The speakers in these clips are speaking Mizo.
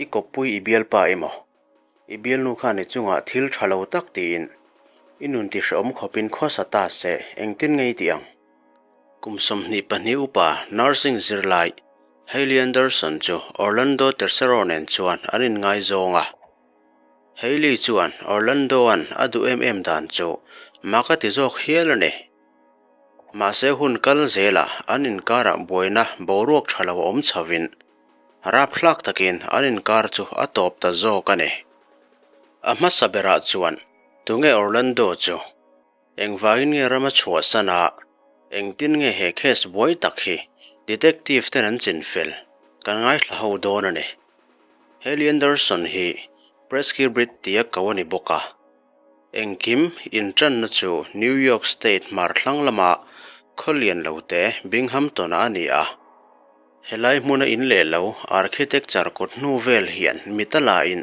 I kawppui i bialpa emaw? I bialnu khan i chungah thil tha lo tak tiin i nun tihrehawm khawpin khawsa ta se engtin nge i tih ang? Kum 22 upa nursing zirlai Hailey Anderson chu Orlando Tercero nen chuan an inngaizawng a. Hailey chuan Orlando-a'n a duh em em dan chu mak a ti zawk hial a ni. Mahse hun kal zelah an inkarah buaina boruak tha lo a awm chhovin rapthlak takin an inkar chu a tawp ta zawk a ni. A hmasa berah chuan tunge Orlando chu engvangin nge ram a chhuahsan a, engtin nge he case buai tak hi detective ten an chinfel kan ngaithla ho dawn a ni. Haley Anderson hi Presky Brit tia ko a ni bawk a. Engkim inṭanna chu New York State hmar thlang lama khaw lian lo te Binghamton-ah a ni a. Helai hmuna in leh lo architecture kut hnu vel hian mit a lain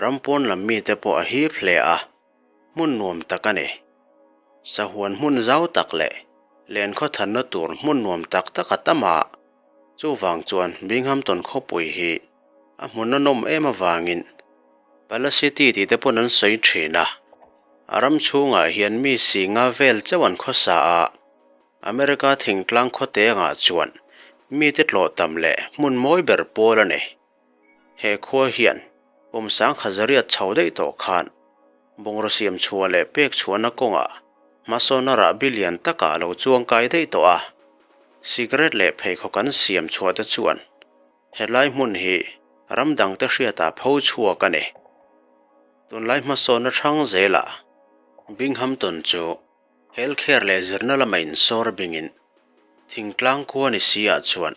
ram pawn lam mite pawh a hip hle a, hmun nuam tak a ni. Sahuan hmun zau tak leh lenkhaw thanna tur hmun nuam tak tak a tam a, chuvang chuan Binghamton khawpui hi a hmun a nawm em avangin Pala City tih te pawn an sawi thin a, a ram chhungah hian mi singa vel chauh an khawsa a, America thingtlang khawte angah chuan mite tlawh tam leh hmun mawi ber pawl a ni. He khua hian kum sangkha zariat chho daih tawh khan bungraw siam chhuah leh pek chhuahna kawngah hmasawn a rahbi lian takah a lo chuangkai daih tawh a, cigarette leh pheikhawk an siam chhuah te chuan Helai hmun hi ram dangte hriatah pho chhuak a ni. Tunlai hmasawnna hrang zelah Binghamton chu healthcare leh zirna lama insawr bingin thingtlang khua ni si ah chuan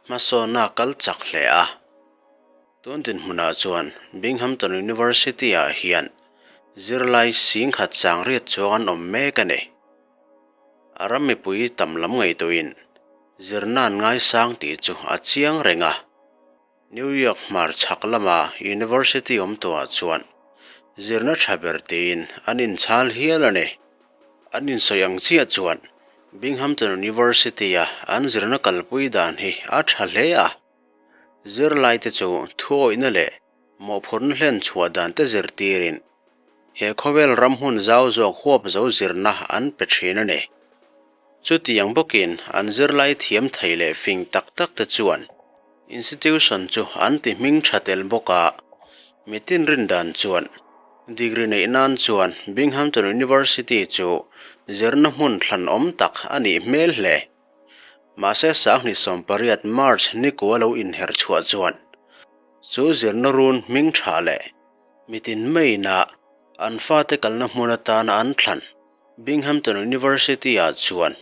hmasawnna a kal chak hle a. Tun dinhmunah chuan Binghamton University ah hian zirlai singkhat sangriat chuang an awm mek a ni. A ram mipui tam lam ngaihtuahin zirna an ngaisang tih chu a chiang reng a. New York hmar chhak lama University awm tuah chuan zirna tha ber tiin an inchhal hial a ni. An insawi ang chiah chuan Binghamton University-a an zirna kalpui dan hi a tha hle a. Zirlaite chu thuawihna leh mawhphurhna hlen chhuah dan te zirtirin he khawvel ram hmun zau zawk huap zo zirna an pe thin a ni. Chutiang bawkin an zirlai thiam thei leh fing tak tak te chuan institution chu an ti hming tha tel bawk a, mitin rin dan chuan degree neih nan chuan Binghamton University chu zirna hmun thlanawm tak a nih hmel hle. Mahse 2018 March nikua lo inher chhuah chuan chu zirna run hming tha leh mitin maiin-a an fate kalna hmun atana an thlan Binghamton University-ah chuan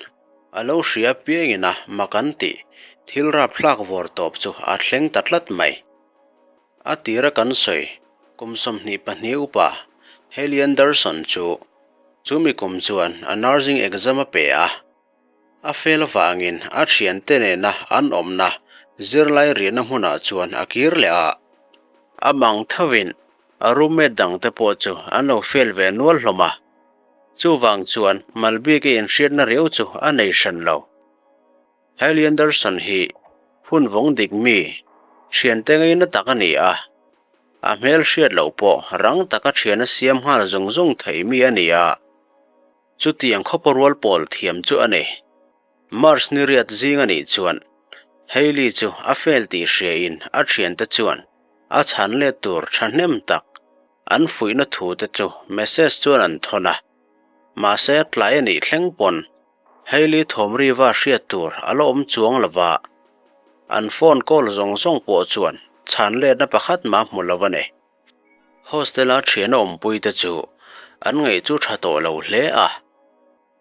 a lo hria piangin a mak an tih thil rapthlak vawr tawp chu a thleng ta tlat mai. A tira kan sawi kum 22 upa Haley Anderson chu chumi kum chuan a nursing exam a pe a. A fel avangin a thiante nena an awmna zirlai riahna hmunah chuan a kir leh a. A mang thovin a roommate dangte pawh chu an lo fel ve nual hlawm a. Chuvang chuan Malbik-i inhriatna riau chu a nei hran lo. Hailey Anderson hi hun vawng dik mi, thiante ngaina tak a ni a. A hmel hriat loh pawh rang taka thian a siam nghal zung zung thei mi a ni a. Chutiang khawpa rual pawl thiam chu a ni. March ni riat zing a nih chuan Hailey chu a fail tih hriain a thiante chuan a chhan let tur thahnem tak an fuihna thu te chu message chuan an thawn a. Mahse tlai a nih thleng pawn Hailey thawmriva hriat tur a la awm chuang lova, an phone call zawng zawng pawh chuan chhan letna pakhat mah hmu lo a ni. Hostel-a thian a awmpuite chu an ngaih chu tha tawh lo hle a,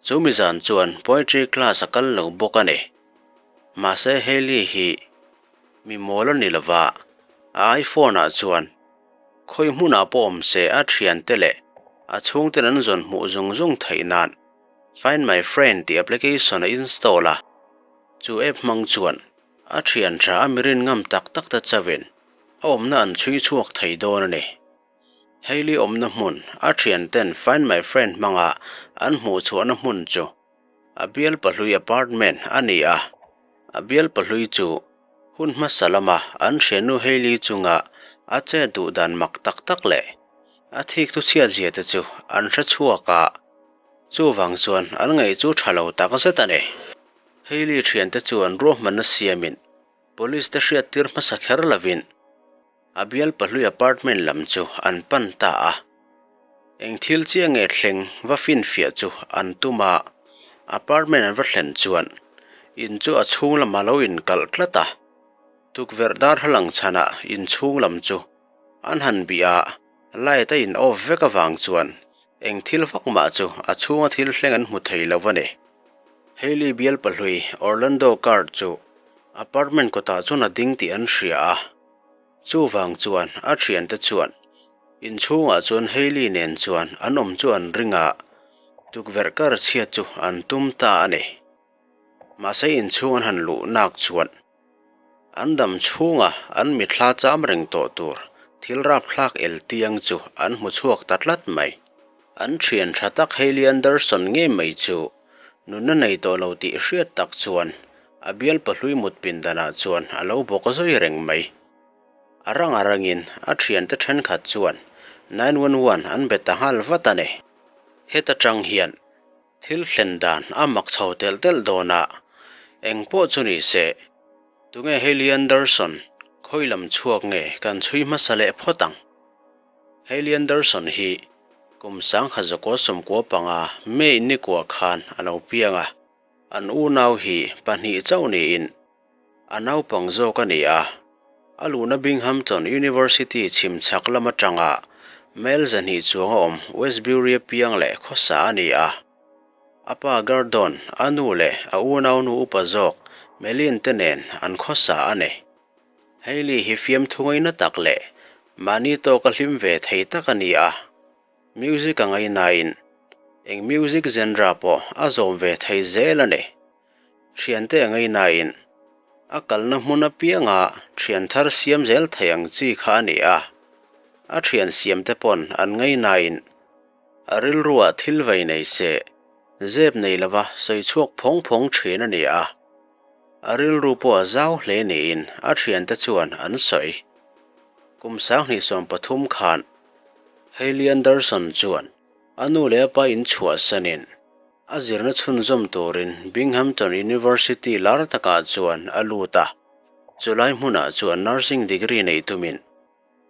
chumi zan chuan poetry class a kal lo bawk a ni. Mahse Hailey hi mi mawl a ni lova, a iPhone-ah chuan khawi hmunah pawh awm se a thiante leh a chhungten an zawn hmuh zung zung theih nan Find My Friend tih application a install a, chu app hmang chuan a thian tha a mirin ngam tak tak ta chauhin a awmna an chhui chhuak thei dawn a ni. Hailey awmna hmun a thianten Find My Friend hmanga an hmuh chhuahna hmun chu a bial pahlui apartment a ni a. A bial pahlui chu hun hmasa lama an thiannu Hailey chunga A chet duh dan mak tak tak leh a thik thu chhiat zia te chu an hre chhuak a, chuvang chuan an ngaih chu tha lo tak zet a ni. Hailey thiante chuan ruahmanna siamin police te hriattir hmasa kher lovin a bial pahlui apartment lam chu an pan ta a. Eng thil chiah nge thleng va finfiah chu an tum a, apartment an va thlen chuan in chu a chhung lamah lo inkalh tlat a. Tukverh darthlalang chhanah inchhung lam chu an han bih a, light a in off vek avang chuan eng thil vak mah chu a chhunga thil thleng an hmu thei lo a ni. Hailey bial pahlui Orlando Card chu apartment kawtah chuan a ding tih an hria a, chuvang chuan a thiante chuan inchhungah chuan Hailey nen chuan an awm chu an ring a, tukverh kar chhiat chu an tum ta a ni. Mahse inchhung an han luh nak chuan an dam chhunga an mithla cham reng tawh tur thil rapthlak el tiang chu an hmu chhuak ta tlat mai. An thian tha tak Hailey Anderson ngei mai chu nunna nei tawh lo tih hriat tak chuan a bial pahlui mut pindanah chuan a lo bawk zui reng mai. A rang a rangin a thiante thenkhat chuan 911 an be ta nghal vat a ni. Heta tang hian Thil thlen dan a mak chho telh telh dawn a, eng pawh chu ni se, tunge Hailey Anderson khawi lam chhuak nge kan chhui hmasa leh phawt ang? Hailey Anderson hi kum sangkhat zakua sawmkua panga May nikua khan a lo piang a, an unau hi pahnih chauh niin a naupang zawk a ni a, a luhna Binghamton University chhim chhak lam atanga mel zahnih chuang a awm Westbury-a piang leh khawsa a ni a. A pa Gordon, a nu leh a unaunu upa zawk Melin te nen an khawsa a ni. Hailey hi fiamthu ngaina tak leh mahni tawka hlim ve thei tak a ni a, music a ngainain eng music genre pawh a zawm ve thei zel a ni. Thiante a ngainain a kalna hmun apianga thian thar siam zel thei ang chi kha a ni a, a thian siamte pawn an ngainain a rilruah thil vei nei se zep nei lova sawi chhuak phawng phawng thin a ni a, a rilru pawh a zau hle niin a thiante chuan an sawi. Kum 2013 khan Hailey Anderson chuan a nu leh a pa inchhuahsanin A zirna chhunzawm turin Binghamton University lar takah chuan a lut a, chulai hmunah chuan nursing degree neih tumin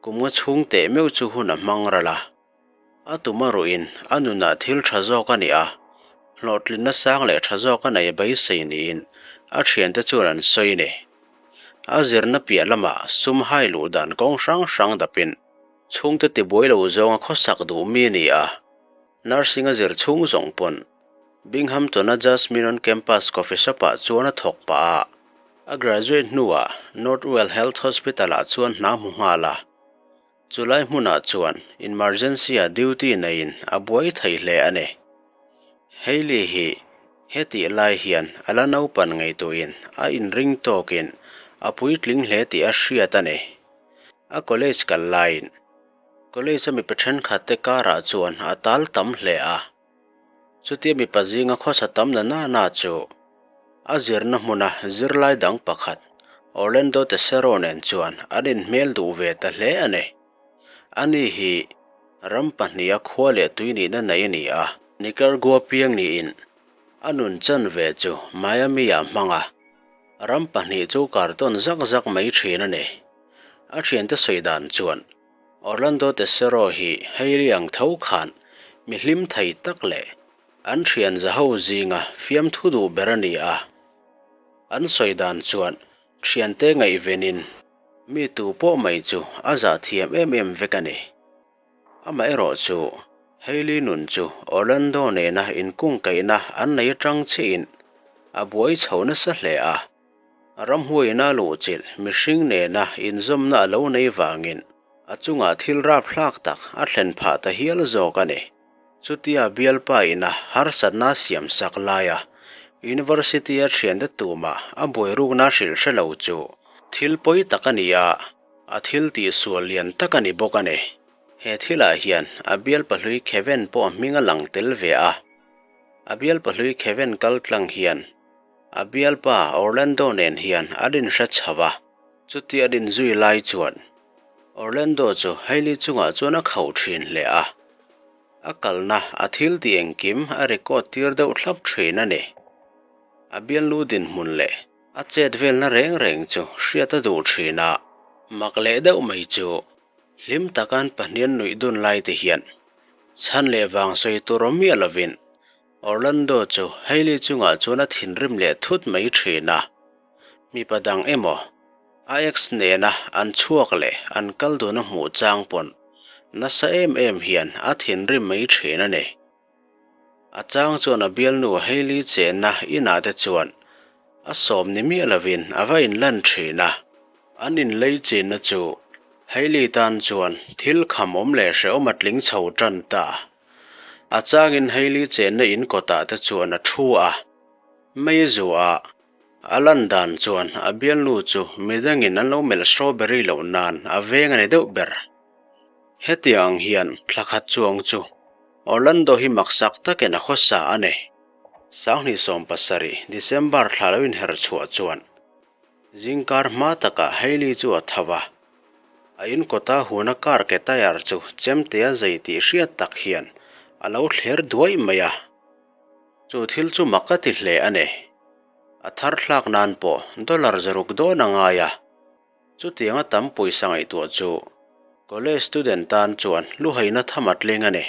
kum nga chhung teh meuh chu hun a hmang ral a. A tum a ruhin a nunah thil tha zawk a ni a, hlawhtlinna sang leh tha zawk a nei beisei niin a thiante chuan an sawi ni. A zirna piah lamah sum hai luh dan kawng hrang hrang dapin chhungte tibuai lo zawnga khawsak duh mi a ni a. Nursing a zir chhung zawng pawn Binghamton-a Jasmine on Campus coffee shop-ah chuan a thawk pah a. A graduate hnuah Northwell Health Hospital-ah chuan hna hmu nghal a. Chulai hmunah chuan emergency-a duty neiin a buai thei hle a ni. Hailey hi hetih lai hian a la naupan ngaihtuahin a inring tawkin a puitling hle tih a hriat a ni. A college kal laiin College a mipa thenkhat te karah chuan a tal tam hle a, chutia mipa zinga khawsa tam na na na chu a zirna hmuna zirlai dang pakhat Orlando Tesero nen chuan an inhmel duh ve ta hle a ni. Ani hi ram pahniha khua leh tui nihna nei a ni a. Nicaragua piang niin a nun chan ve chu Miami-ah hmang a, ram pahnih chu kartawn zak zak mai thin a ni. A thiante sawi dan chuan Orlando Tesoro hi Hailey ang tho khan mi hlim thei tak leh an thian za ho zinga fiamthu duh ber a ni a. An sawi dan chuan thiante ngaihvenin mi tu pawh mai chu a zah thiam em em vek a ni. Amaherawh chu Hailey nun chu Orlando nena inkungkaihna an nei atang chiahin a buai chho nasa hle a. Ramhuaina luhchilh mihring nena inzawmna a lo nei vangin a chungah thil rapthlak tak a thlen phah ta hial zawk a ni. Chutia bialpa ina harsatna siam sak laia University-a thiante tumah a buairukna hrilh hre lo chu thil pawi tak a ni a, a thil tihsual lian tak a ni bawk a ni. He thilah hian a bialpa hlui Kevin pawh a hming a lang tel ve a, a bialpa hlui Kevin kal tlang hian A bialpa Orlando nen hian an inhre chho a, chuti an inzui lai chuan. Orlando chu Hailey chungah chuan a khauh thin hle a, a kalna a thil tih engkim a record tir deuh thlap thin a ni. A bialnu dinhmun leh a chet velna reng reng chu hriat a duh thin a, mak leh deuh mai chu hlim taka an pahnian nuih dun lai te hian chhan leh vang sawi tur awm miah lovin Orlando chu Hailey chungah chuan a thinrim leh thut mai thin a, mipa dang emaw a ex nena an chhuak leh an kal dun a hmuh chang pawn nasa em em hian a thinrim mai thin a ni. A chang chuan a bialnu Hailey chenna inah te chuan a sawm ni miah lovin a va inlan thin a. An inlei chinna chu Hailey tan chuan thil khamawm leh hrehawm a tling chho tan ta. A changin Hailey chenna in kawtah te chuan a thu a, mei zu a a lan dan chuan a bialnu chu midangin an lo melh strawberry loh nan a veng a ni deuh ber. Hetiang ang hian thla khat chuang chu Orlando hi maksak takin a khawsa a ni. 2017 December thla lo inher chhuah chuan zingkar hma takah Hailey chu a tho a, a inkawta huna car ke tyre chu chemtea zei tih hriat tak hian a lo thler duai mai a. Chu thil chu mak a ti hle a ni. A thar thlak nan pawh dollar zaruk dawn a ngai a. Chutianga tam pawisa ngaihtuah chu college student tan chuan luhaina tham a tling a ni.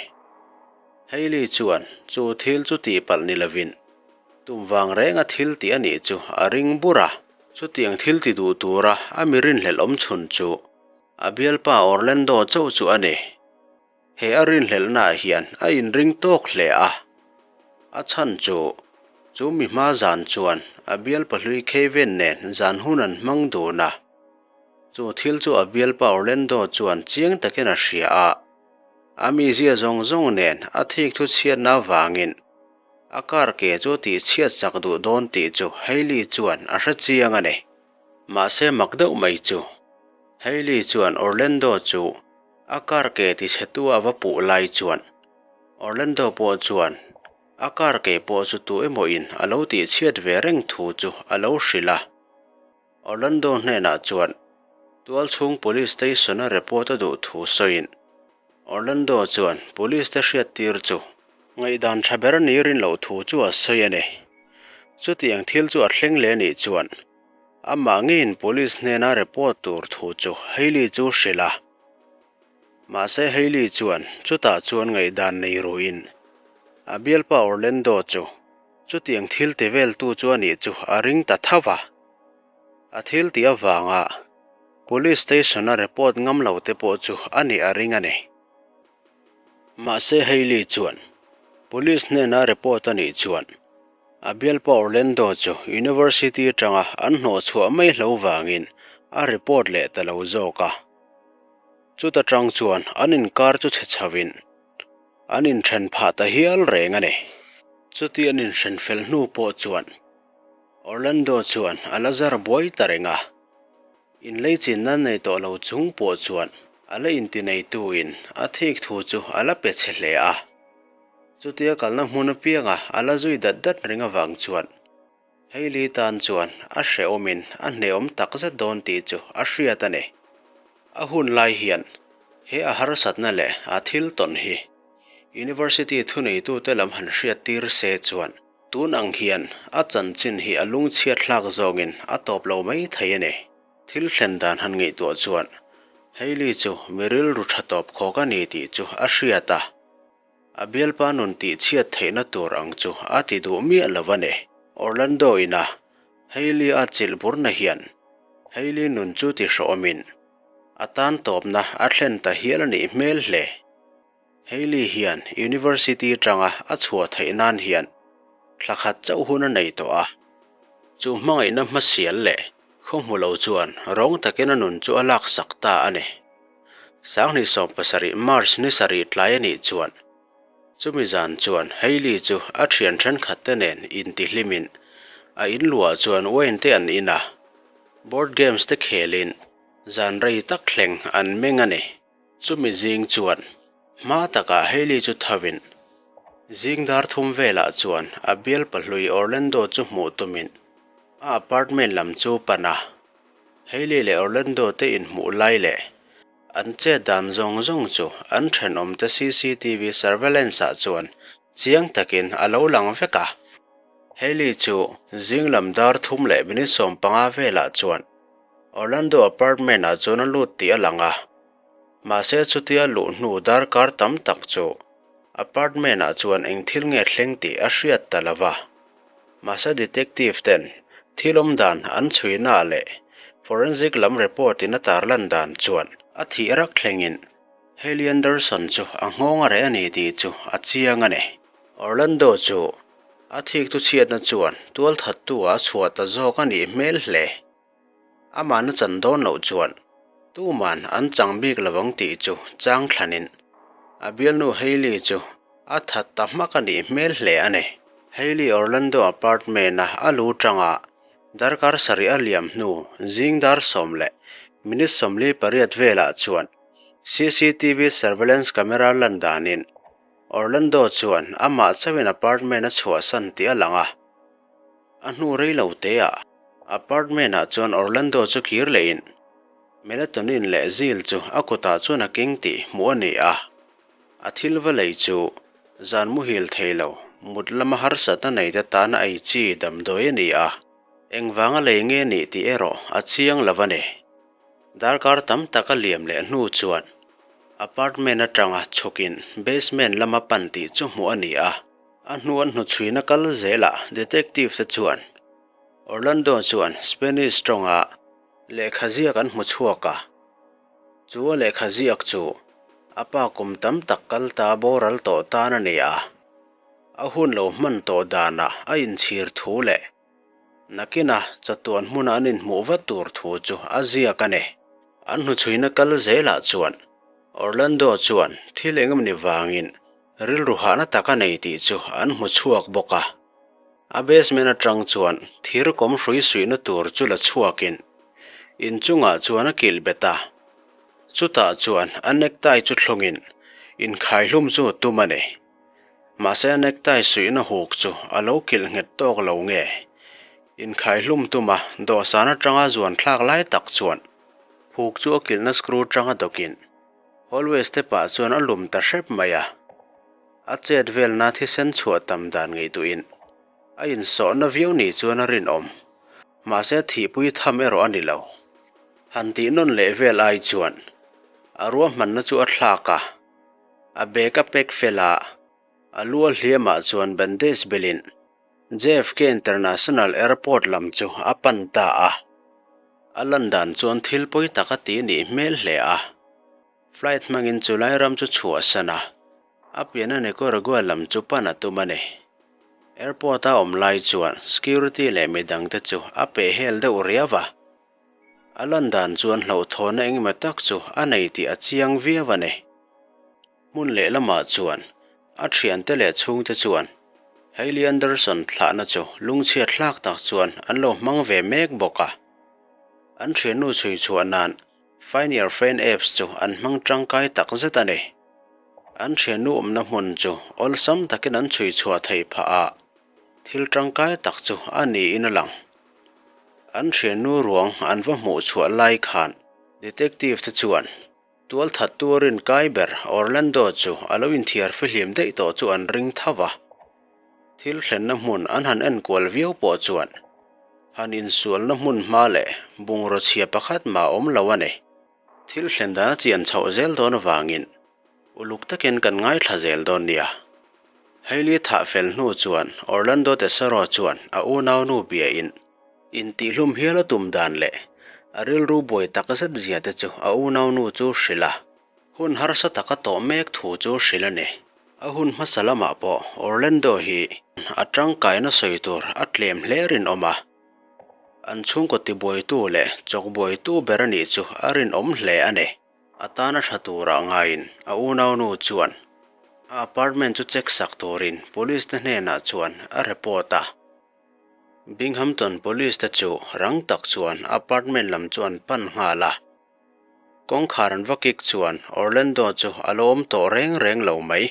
Hailey chuan chu thil chu tihpalh ni lovin tum vang renga thil tih a nih chu a ring bur a. Chutiang thil ti duh tura a mi rinhlelh awm chhun chu a bialpa Orlando chauh chu a ni. He a rinhlelhnaah hian a inring tawk hle a. A chhan chu, chu mi hma zan chuan a bialpa hlui Kevin nen zan hun an hmang dun a. Chu thil chu a bialpa Orlando chuan chiang takin a hria a. A mizia zawng zawng nen a thik thu chhiatna avangin a car ke chu a tihchhiat chak duh dawn tih chu Hailey chuan a hre chiang a ni. Mahse mak deuh mai chu, Hailey chuan Orlando chu A car ke tichhetu a va puh lai chuan Orlando pawh chuan a car ke pawh chu tu emaw in a lo tihchhiat ve reng thu chu a lo hrilh a. Orlando hnenah chuan tualchhung police station a report a duh thu sawiin Orlando chuan police te hriattir chu ngaihdan tha ber ni rin loh thu chu a sawi a ni. Chutiang thil chu a thleng leh nih chuan Amah ngeiin police hnena report tur thu chu Hailey chu hrilh a. Mahse Hailey chuan chutah chuan ngaihdan nei ruin a bialpa Orlando chu chutiang thil ti veltu chu a nih chu a ring ta tho va. A thil tih avanga police station-a report ngam lo te pawh chu a nih a ring a ni. Mahse Hailey chuan police hnena report a nih chuan A bialpa Orlando chu University atanga an hnawhchhuah mai hlo vangin a report leh ta lo zawk a. Chuta tang chuan an inkar chu chhe chhoin an inthen phah ta hial reng a ni. Chuti an inhren fel hnu pawh chuan Orlando chuan a la zar buai ta reng a. Inleichinna nei tawh lo chung pawh chuan a la intineituin a thik thu chu a la pe chhe hle a. Chutia kalna hmun apianga a la zui dat dat ring avang chuan Hailey tan chuan a hrehawmin a hnehawm takzet dawn tih chu a hriat a ni. A hun lai hian he a harsatna leh a thil tawn hi University thuneitute lam han hriat tir se chuan tun ang hian a chanchin hi a lungchhiat hlak zawngin a tawp lo mai thei a ni. Thil thlen dan han ngaihtuah chuan Hailey chu mi rilru tha tawp khawk a ni tih chu a hriat a. A bialpa nun tih chhiat theihna tur ang chu a ti duh miah lo a ni. Orlando ina Hailey a chilh burna hian Hailey nun chu ti hrawmin a tan tawpna a thlen ta hial a nih hmel hle. Hailey hian University atanga a chhuah theih nan hian thla khat chauh hun a nei tawh a. Chu hmangaihna hmasial leh khaw hmu lo chuan rawng takin a nun chu a laksak ta a ni. 2017 March ni sarih tlai a nih chuan chumi zan chuan Hailey chu a thian thenkhat te nen intihlimin a in luah chuan wine te an in a, board games te khelin zan rei tak thleng an meng a ni. Chumi zing chuan hma takah Hailey chu thovin zing dar thum velah chuan a bialpa hlui Orlando chu hmuh tumin a apartment lam chu pan a. Hailey leh Orlando te inhmuh lai leh. An chet dan zawng zawng chu an thenawmte cctv surveillance-ah chuan chiang takin a lo lang vek a. Hailey chu zing lam dar thum leh minute 15 velah chuan Orlando apartment-ah chuan a lut tih a lang a. Mahse chutia luh hnu darkar tam tak chu apartment-ah chuan eng thil nge thleng tih a hriat ta lo va. Mahse detective ten thil awm dan an chhuina leh forensic lam report in a tarlan dan chuan a thih rak thlengin Hailey Anderson chu a nghawng a reh a ni tih chu a chiang a ni. Orlando chu a thik tu chhiatna chuan tual thattu ah a chhuah ta zawk a nih hmel hle. Amahna chan dawn loh chuan tuman an chang bik lovang tih chu chang thlanin a bialnu Hailey chu a that ta hmak a nih hmel hle a ni. Hailey Orlando apartment-a a lu tanga darkar sarih a liam hnu zing dar 10 leh minute 48 velah chuan CCTV surveillance camera lan danin Orlando chuan amah chauhin apartment a chhuahsan tih a lang a. A hnu rei lo te ah apartment-ah chuan Orlando chu kir lehin melatonin leh zil chu a kutah chuan a keng tih hmuh a ni a. A thil va lei chu zan muhil thei lo mut lama harsatna nei te tana ei chi damdawi a ni a. Engvanga lei nge nih tih erawh a chiang lo a ni. Darkar tam tak a liam leh hnu chuan apartment atanga chhukin basement lama pan tih chu hmuh a ni a. A hnu an hnuchhuina kal zelah detective te chuan Orlando chuan Spanish tawnga lehkha ziak an hmu chhuak a. Chu a lehkha ziak chu a pa kum tam tak kal ta boral tawh tan a ni a. A hun lo hman tawh danah a inchhir thu leh nakina chatuan hmuna an inhmuh vat tur thu chu a ziak a ni. An hnuchhuina kal zelah chuan Orlando chuan thil engemawni vangin rilru hahna tak a nei tih chu an hmu chhuak bawk a. A basement atang chuan thir kawm hrui suihna tur chu la chhuakin inchungah chuan a kilh bet a. Chutah chuan a necktie chu thlungin inkhaihlum chu tum a ni. Mahse a necktie suihna huk chu a lo kilh nghet tawk lo nge. Inkhaihlum tuma dawhsan atanga zuan thlak lai tak chuan huk chu a kilhna screw tanga dawkin hallway step ah chuan a lum ta hrep mai a. A chet velna thisen chhuah tam dan ngaihtuhin a insawhna viau ni chuan a rinawm. Mahse thihpui tham erawh a ni lo. Han tih nawn leh vel ai chuan a ruahmanna chu a thlak a. A bag a pack fel a, a lu a hliamah chuan bandage belin JFK International Airport lam chu a pan ta a. A lan dan chuan thil pawi tak a ti nih hmel hle a. Flight hmangin chulai ram chu chhuahsan a, a pianna Nicaragua lam chu pan a tum a ni. Airport a awm lai chuan security leh midangte chu a peh hel deuh riau a. A lan dan chuan hlauhthawnna engemaw tak chu a nei tih a chiang viau a ni. Hmun lehlamah chuan a thiante leh chhungte chuan Hailey Anderson thlahna chu lungchhiat hlak tak chuan an lo hmang ve mek bawk a. An thiannu chhui chhuah nan Find Your Friend apps chu an hmang tangkai tak zet a ni. An thiannu awmna hmun chu awlsam takin an chhui chhuah theih phah a, thil tangkai tak chu a niin a lang. An thiannu ruang an va hmuh chhuah lai khan detective te chuan tual thattu a rin kai ber Orlando chu a lo inthiar fihlim daih tawh chu an ring tho va. Thil thlenna hmun an han enkual viau pawh chuan han insualna hmun hma leh bungraw chhia pakhat mah awm lo a ni. Thil thlen dan a chian chhoh zel dawn avangin uluk takin kan ngaithla zel dawn nia. Hailey thah fel hnu chuan Orlando Tesoro chuan a unaunu biain intihlum hial a tum dan leh a rilru buai tak zet zia te chu a unaunu chu hrilh a. Hun harsa taka tawh mek thu chu hrilh a ni. A hun hmasa lamah pawh Orlando hi a tangkaina sawi tur a tlem hle rinawm a. An chhungkaw tibuaitu leh chawkbuaitu ber a nih chu a rinawm hle a ni. A tana tha turah ngaiin a unaunu chuan a apartment chu check sak turin police te hnenah chuan a report a. Binghamton police te chu rang tak chuan apartment lam chu an pan nghal a. Kawngkhar an va kik chuan Orlando chu a lo awm tawh reng reng lo mai.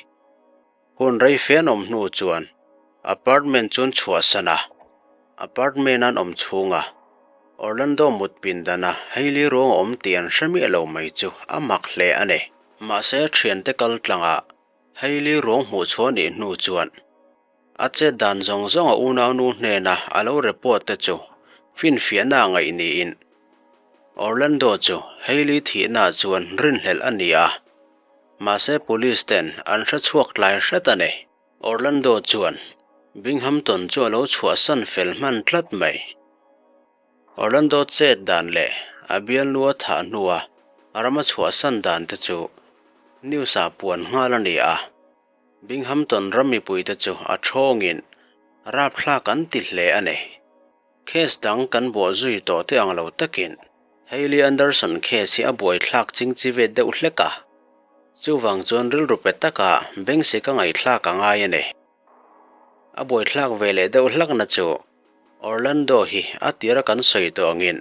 Hun rei fe an awm hnu chuan apartment chu an chhuahsan a. Apartment an awm chhunga. Orlando mut pindana Hailey ruang a awm tih an hre miah lo mai chu a mak hle a ni. Mahse thiante kal tlanga Hailey ruang hmuh chhuah nih hnu chuan a chet dan zawng zawng a unaunu hnena a lo report te chu finfiahna a ngaih niin Orlando chu Hailey thihnaah chuan rinhlelh a ni a, mahse police ten an hre chhuak tlai hret a ni. Orlando chuan Binghamton chu a lo chhuahsan fel hman tlat mai. Orlando chet dan leh a bialnu a thah hnua ram a chhuahsan dan te chu news ah puan nghal a ni a. Binghamton ram mipuite chu a thawngin rapthlak an ti hle a ni. Case dang kan buah zui tawh te ang lo takin Hailey Anderson case hi a buaithlak chingchi ve deuh hlek a. Chuvang chuan rilru pe taka bengsi ka ngaihthlak a ngai a ni. A buaithlak ve leh deuh hlakna chu Orlando hi a tira kan sawi tawh angin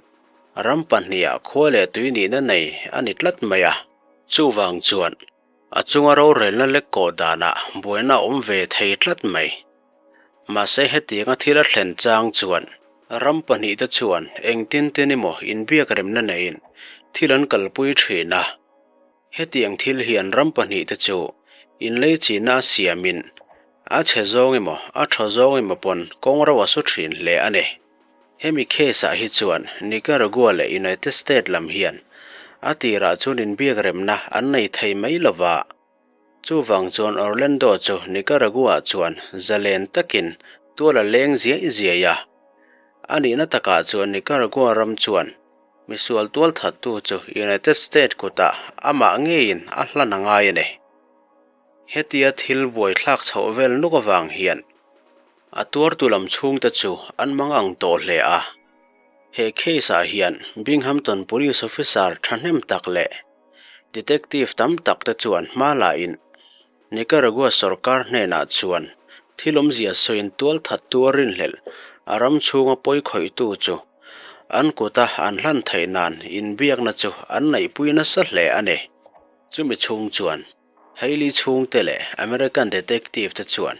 ram pahniha khua leh tui nihna nei a ni tlat mai a. Chuvang chuan a chunga rorelna lek kawh danah buaina a awm ve thei tlat mai. Mahse hetianga thil a thlen chang chuan ram pahnihte chuan engtin tin emaw inbiak remna neiin thil an kalpui thin a. Hetiang thil hian ram pahnihte chu inleichihna a siamin a chhe zawng emaw a tha zawng emaw pawn kawng ro a su thin hle a ni. Hemi case ah hi chuan Nicaragua leh United States lam hian a tirah chuan inbiak remna an nei thei mai lova. Chuvang chuan Orlando chu Nicaragua-ah chuan zalen takin tual a leng ziai ziai a. A nihna takah chuan Nicaragua ram chuan misual tualthattu chu United States kutah amah ngeiin a hlan a ngai a ni. Hetia thil buaithlak chhoh vel nuk avang hian a tuartu lam chhungte chu an mang ang tawh hle a. He case-ah hian Binghamton Police Officer thahnem tak leh Detective tam tak te chuan hma la in Nicaragua sorkar hnenah chuan thil awmzia sawiin tualthattu a rinhlelh a ram chhunga pawi khawihtu chu an kuta an hlan theih nan inbiakna chu an neihpui nasa hle a ni. Chumi chhung chuan Hailey chhungte leh American detective te chuan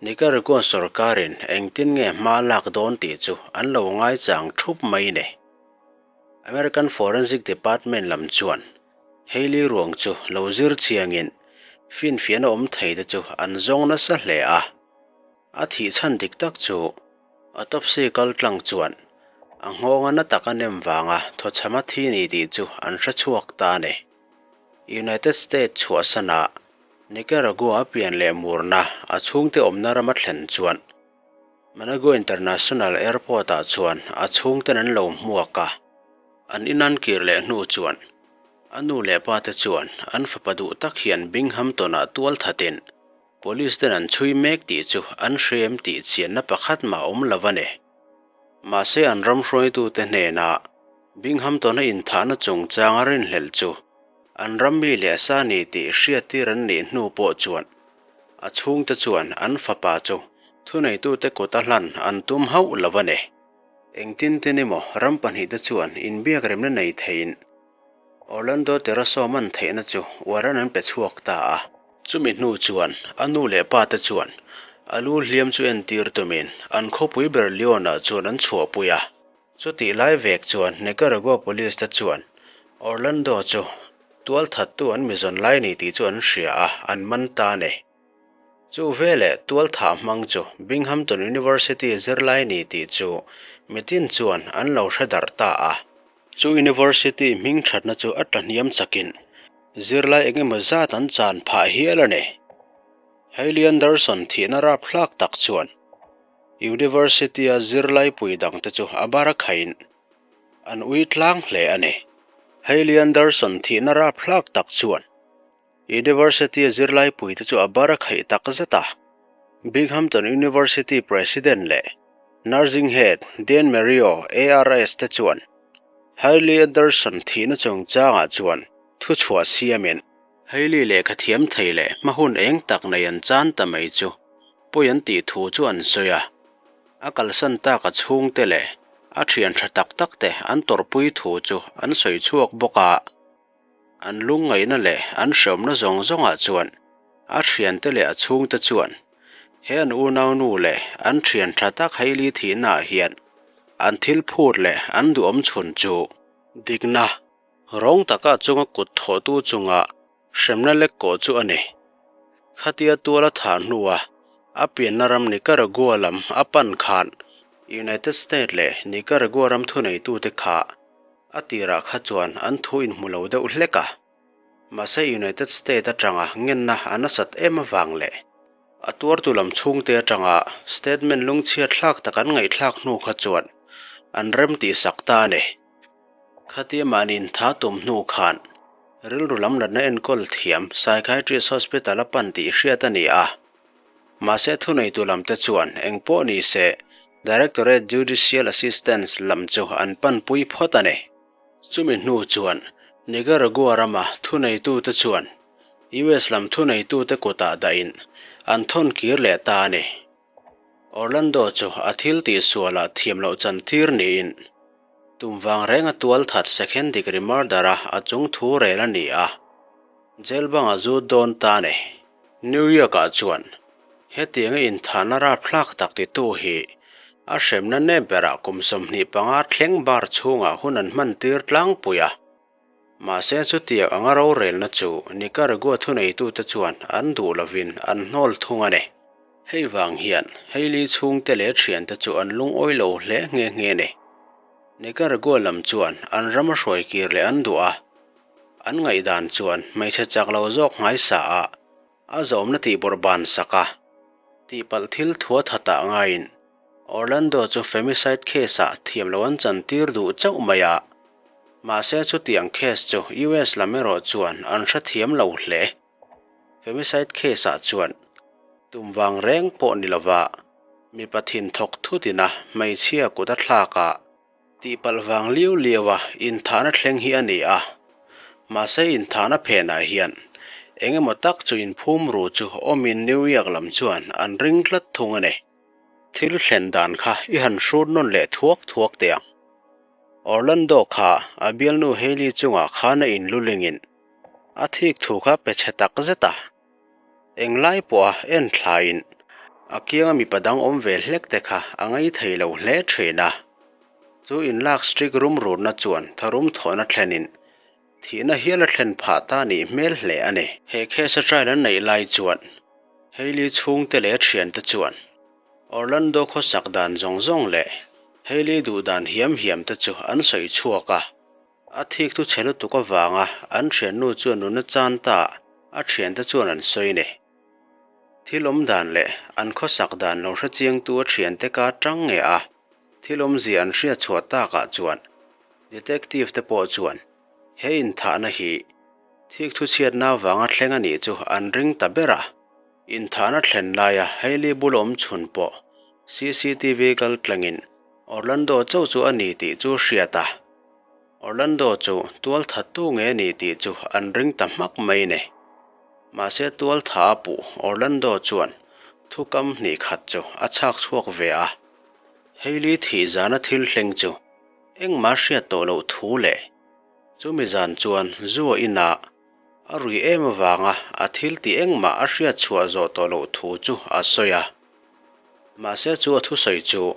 Nicaragua sorkarin engtin nge hma lak dawn tih chu an lo ngaichang thup mai ni. American Forensic Department lam chuan Hailey ruang chu lo zir chiangin finfiahna awm thei te chu an zawng nasa hle a. A thih chhan dik tak chu autopsy kal tlang chuan a nghawnga na taka nem vanga thawchham a thi ni tih chu an hre chhuak ta a ni. United States chhuahsana Nicaragua a pian leh murna a chhungte awmna rama thlen chuan Managua International Airport-ah chuan a chhungten an lo hmuak a, an inan kir leh hnu chuan a nu leh pa te chuan an fapa duh tak hian Binghamton-ah tual thatin Police ten an chhui mek tih chu an hrem tih chianna pakhat mah awm lo a ni. Mahse an ram hruaitute hnenah Binghamton-a inthahna chungchanga rinhlelh chu an ram mi leh sa ni tih hriattir an nih hnu pawh chuan A chhungte chuan an fapa chu thuneitute kuta hlan an tum hauh lo a ni. Engtin tin emaw ram pahnihte chuan inbiak remna nei theiin Orlando Terraso man theihna chu warrant an pe chhuak ta a. Chumi hnu chuan a nu leh pate chuan a lu hliam chu entir tumin an khawpui ber Leon-ah chuan an chhuahpui a. Chutih lai vek chuan Nicaragua Police te chuan Orlando chu tualthattu an mizawn lai ni tih chu an hria a, an man ta a ni. Chu veleh tualthah hmang chu Binghamton University zirlai ni tih chu mitin chuan an lo hre darh ta a. Chu University hming thatna chu a tlahniam chakin zirlai eng emaw zat an chan phah hial a ni. Hailey Anderson thihna rapthlak tak chuan University-a zirlaipui dangte chu a bar a khaiin an ui tlang hle a ni. Hailey Anderson thihna rapthlak tak chuan University-a zirlaipuite chu a bar a khaih tak zet a. Binghamton University President leh Nursing Head Dan Mario, ARS te chuan Hailey Anderson thihna chungchangah chuan thuchhuah siamin, Hailey lehkha thiam thei leh hma hun eng tak nei an chan ta mai chu pawi an tih thu chu an sawi a. A kalsan tak a chhungte leh a thian tha tak tak te an tawrhpui thu chu an sawi chhuak bawk a. An lungngaihna leh an hreawmna zawng zawngah chuan a thiante leh a chhungte chuan he an unaunu leh an thian tha tak Hailey thihnaah hian. An thil phut leh an duhawm chhun chu dikna, rawng taka chunga kut thawhtu chunga hremna lek kawh chu a ni. Khatia tuala thah hnua a pianna ram Nicaragua lam a pan khan United States leh Nicaragua ram thuneitute kha a tirah kha chuan an thu inhmu lo deuh hlek a. Mahse United States atanga ngenna a nasat em avang leh a tuartu lam chhungte atanga statement lungchhiat thlak tak an ngaihthlak hnu kha chuan an rem tihsak ta a ni. Khatia mahni intha tum hnu khan rilru lam natna enkawl thiam Psychiatrist Hospital a pan tih hriat a ni a. Mahse thuneitu lamte chuan eng pawh ni se Directorate Judicial Assistance lam chu an panpui phawt a ni. Chumi hnu chuan Nicaragua rama thuneitute chuan US lam thuneitute kutah dahin an thawn kir leh ta a ni. Orlando chu a thil tihsualah thiam loh chan tir niin tum vang renga tual that second degree murder a a chung thu rel a ni a, jail bangah zut dawn ta a ni. New York-ah chuan hetianga inthahna rapthlak tak titu hi a hremna nep berah kum 25 thleng bar chhungah hun an hman tir tlangpui a. Mahse chutiang anga rorelna chu Nicaragua thuneitute chuan an duh lovin an hnawl thung a ni. Hei vang hian Hailey chhungte leh thiante chu an lungawi lo hle nghe nghe a ni. Nicaragua lam chuan an ram a hruai kir leh an duh a, an ngaihdan chuan hmeichhe chak lo zawk hmaisa ah a zawmna tih bawrh ban sak a, tihpalh thil thua thatah ngaiin Orlando chu femicide case ah thiam lo an chantir duh chauh mai a. Mahse chutiang case chu US lam erawh chuan an hrethiam lo hle. Femicide case ah chuan tum vang reng pawh ni lova mipa thin thawk thutin a hmeichhia kut a thlak a, Tihpalh vang liau liau a inthahna thleng hi a ni a, mahse inthahna phenah hian eng emaw tak chu inphum ru chu awmin New York lam chuan an ring tlat thung a ni. Thil thlen dan kha i han hrut nawn leh thuak thuak teh ang. Orlando kha a bialnu Hailey chungah khan a inlulingin a thik thu kha pe chhe tak zet a. Englai pawha en thlaiin a kianga mipa dang awm ve hlek te kha a ngai thei lo hle thin a. Chu inlak strict rum rutna chuan tharum thawhna thlenin thihna hial a thlen phah ta nih hmel hle a ni. He case a trial an neih lai chuan Hailey chhungte leh a thiante chuan Orlando khawsak dan zawng zawng leh Hailey duh dan hiam hiam te chu an sawi chhuak a. A thik thu chhe lutuk avanga an thiannu chuan nuna chan ta a thiante chuan an sawi ni. Thil awm dan leh an khawsak dan lo hre chiangtu a thiante ka tang nge a, thil awmzia an hriat chhuah takah chuan detective te pawh chuan he inthahna hi thik thu chhiatna avanga thleng a nih chu an ring ta ber a. Inthahna thlen laia Hailey bul awm chhun pawh CCTV kal tlangin Orlando chauh chu a ni tih chu hriat a. Orlando chu tualthattu nge ni tih chu an ring ta hmak mai ni. Mahse tualtha a puh Orlando chuan thukam hnih khat chu a chhak chhuak ve a. Hailey thih zana thil thleng chu engmah hriat tawh loh thu leh chumi zan chuan zu a inah a rui em avanga a thil tih engmah a hriat chhuah zawh tawh loh thu chu a sawi a. Mahse chu a thusawi chu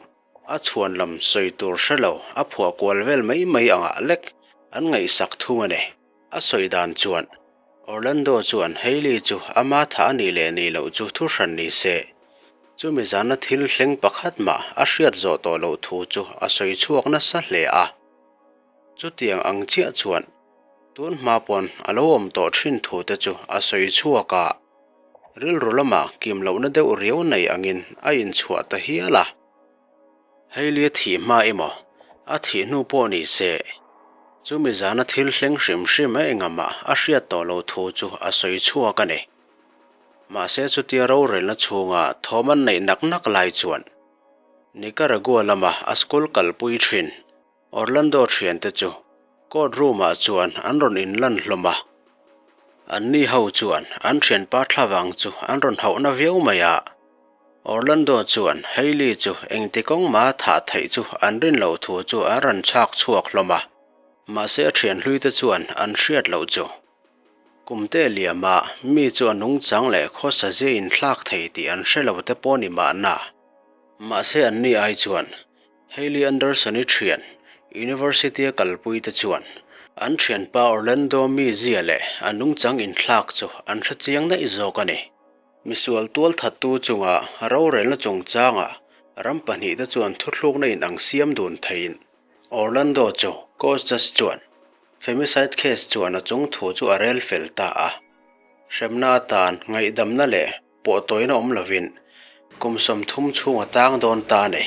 a chhuan lam sawi tur hre lo a phuah kual vel mai mai angah lek an ngaihsak thung a ni. A sawi dan chuan Orlando chuan Hailey chu ama thah a nih leh nih loh chu thu hran ni se, chumi zana thil thleng pakhat mah a hriat zawh tawh loh thu chu a sawi chhuak nasa hle a. Chutiang ang chiah chuan tun hma pawn a lo awm tawh thin thu te chu a sawi chhuak a. Rilru lamah kim lohna deuh riau nei angin a inchhuah ta hial a. Hailey a thih hma emaw, a thih hnu pawh ni se, chumi zana thil thleng hrim hrim a engahmah a hriat tawh loh thu chu a sawi chhuak a ni. Mahse chutia rorelna chhunga thawm an neih nak nak lai chuan Nicaragua lama a school kalpui thin Orlando thiante chu court room-ah chuan an rawn inlan hlawm a. Anni ho chuan an thianpa thlavang chu an rawn hauhna viau mai a. Orlando chuan Hailey chu engti kawng mah thah theih chu an rin loh thu chu an rawn chhak chhuak hlawm a. Mahse a thian hluite chuan an hriat loh chu. Kumte liama mi chu a nungchang leh khawsa zia inthlak thei tih an hre lo te pawh ni mahna. Mahse anni ai chuan. Hailey Anderson-i thian, University-a kalpuite chuan an thianpa Orlando mizia leh a nungchang inthlak chu an hre chiang daih zawk a ni. Misual tualthattu chunga rorelna chungchangah ram pahnihte chuan thuthlukna inang siam dun theiin Orlando chu Court Judge chuan Femicide case chuan a chung thu chu a rel fel ta a. Hremna atan ngaihdamna leh pawhtawina awm lovin kum 30 chhung a tang dawn ta a ni.